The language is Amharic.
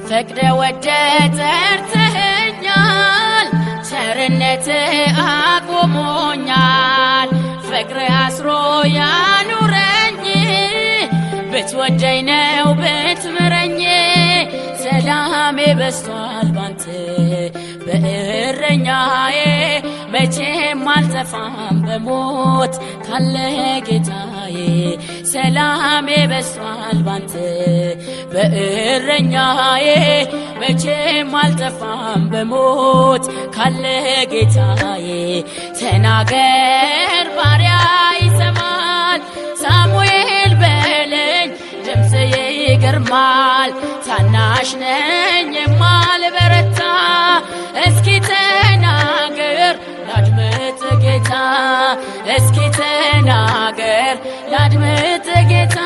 ፈቅደ ወደ ጠርተኸኛል፣ ቸርነት አቁሞኛል። ፍቅር አስሮ ያኑረኝ፣ ብትወደኝ ነው ብትምረኝ። ሰላሜ በስቷል ባንተ በእረኛዬ፣ መቼም አልጠፋም በሞት ካለ ጌታዬ። ሰላሜ በስቷል ባንተ በእረኛዬ፣ መቼም አልጠፋም በሞት ካለ ጌታዬ። ተናገር ባሪያ ይሰማል፣ ሳሙኤል በለኝ ድምፅ ይገርማል። ታናሽ ነኝ የማልበረታ፣ እስኪ ተናገር ላድምጥ ጌታ፣ እስኪ ተናገር ላድምጥ ጌታ።